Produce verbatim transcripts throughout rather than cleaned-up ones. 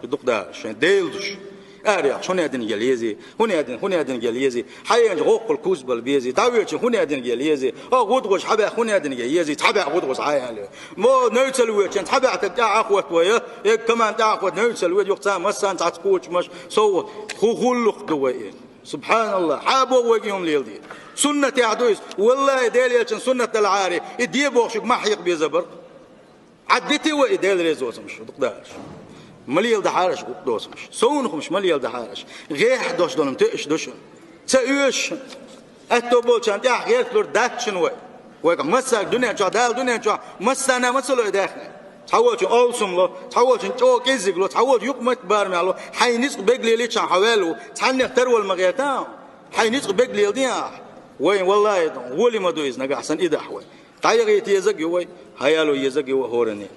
Дукха дара шайн делдуш. Араяхча хӀун аьдина гел езий? ХӀун аьдина, хӀун аьдина гел езий? Хьаенча гӀоккхул кузбал безий? ДӀавеча хӀун аьдина гел езий? О, гӀудгӀуш хьабаьхка хӀун аьдина гел езий? Цхьабаьхка гӀудгӀус хьаяьлла. Мо, невцал веча, цхьабаьхка тӀаьхьа ахват вай, э, команда тӀаьхьа ахват невцал вед, юха цхьа массанца цхьацца кучмаш, сов ху-, хуллух ду вай. СубхьаналлахӀ, хьа боху вайга хӀума леладе. Суннатехь ду иза. Валлахи, Дела элчан суннат дала хьари, и де бохуш махьекъа беза бара. Ӏаддите вай и Дела реза воцумаш, дукха дараш. Ма леладахьараш гӀукъ доцумаш. Совнахумаш ма леладахьараш. ГӀехь дош долу ма тоьаш ду шуна. Ца оьшу шуна. Аьтто болчарна тӀехь гӀерта лур дац шуна вай. Вайга массаг дуьнен чохь, Дала дуьнен чохь массана ма ца ло и даьхни. Цхьаволчун олсам ло, цхьаволчун чӀогӀа кӀеззиг ло, цхьаволчун юкъаметтиг барам ло, хьайн ницкъ беглелича хьан хьаваьлла ву, цхьаннех тарвала ма гӀерта, хьайн ницкъ беглелде ахь. Вайн, валлахӀи, гӀоли ма ду иза нагахь санна и дахь вай. ДӀаяхийта езаг ю вай, хьаяло езаг ю вай хӀоранне.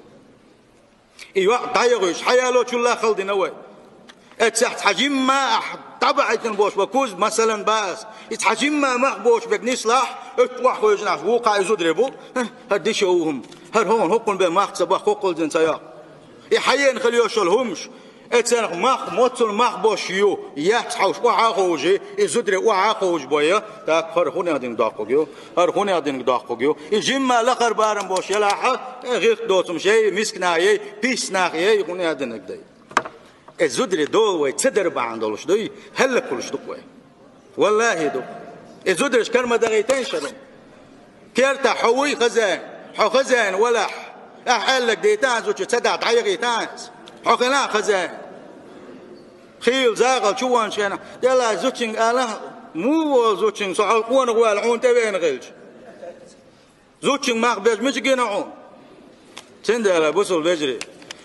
И йоӀ дӀаяхуьйтуш, хьаяло чулла хала дина вай. Эццехь цхьа жимма ахь дӀабаьхкина бош ба куз, масалан, баас. И цхьа жимма мах бош бег нислахь, оьтту охьахуьйжина ахь вукху и зударе бу. ХӀара диша ву хӀума. ХӀара хӀун, хӀокхун бен мах ца бах, хӀокхул дина ца йоккху. И хьаена хила йош йолу хӀумаш. Эцарах мах, моццул мах бош ю, яц хьовш охьа а ховжий, и зударе охьа а ховжа бойа, так хӀара хӀунех динга доккхуг ю, хӀара хӀунех динга доккхуг ю. И жимма лакхара барам бош елахьа, э, гӀирт доцумаш ей, мискнах ей, писнах ей, хӀунех динарг дай. Э, зударе дола вай ца дара бахьана долуш дуй, хӀаллакхуьлуш ду-кх вай. ВаллахӀи ду. И зудараш кара ма дагӀийтайн шарун. Кертахь хьо вуй хазайн, хьо хазайн валахь. Ахь аьлларг дайтахьа зучу ца дахь дӀаяхийтахьа иза. Хьо хилахь хазайн. Хийла загӀал чу ванчу хенахь, делахь зучуьнга алахь, муха волу зучуьнга со хьал къонах ваьлла хьуна тӀевеана хилча. Зучуьнга мах беш мича гина хьуна? Цундела, бусул вежарий,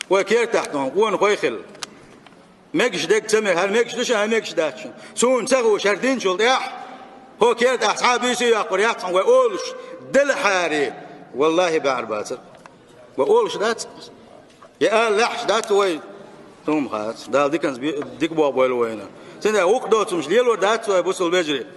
вай кертахь тхуна къонахой хилла. Мегаш дерг ца мега, хӀара мегаш ду шуна, хӀара мегаш дац шуна. Суна ца хууш, хӀара динчул тӀехь, хӀо керта ахь цхьа а буьйса йоккхур яц хьуна вай олуш, делахьаре, валлахӀи, баьӀар бацара. Вай олуш дац. Я ала лаьхьаш дац вай, хӀума хац. Дала диканца би-, дика боху бойла вайна. Цундела гӀукъ доцумаш лелор дац вай, бусул вежарий.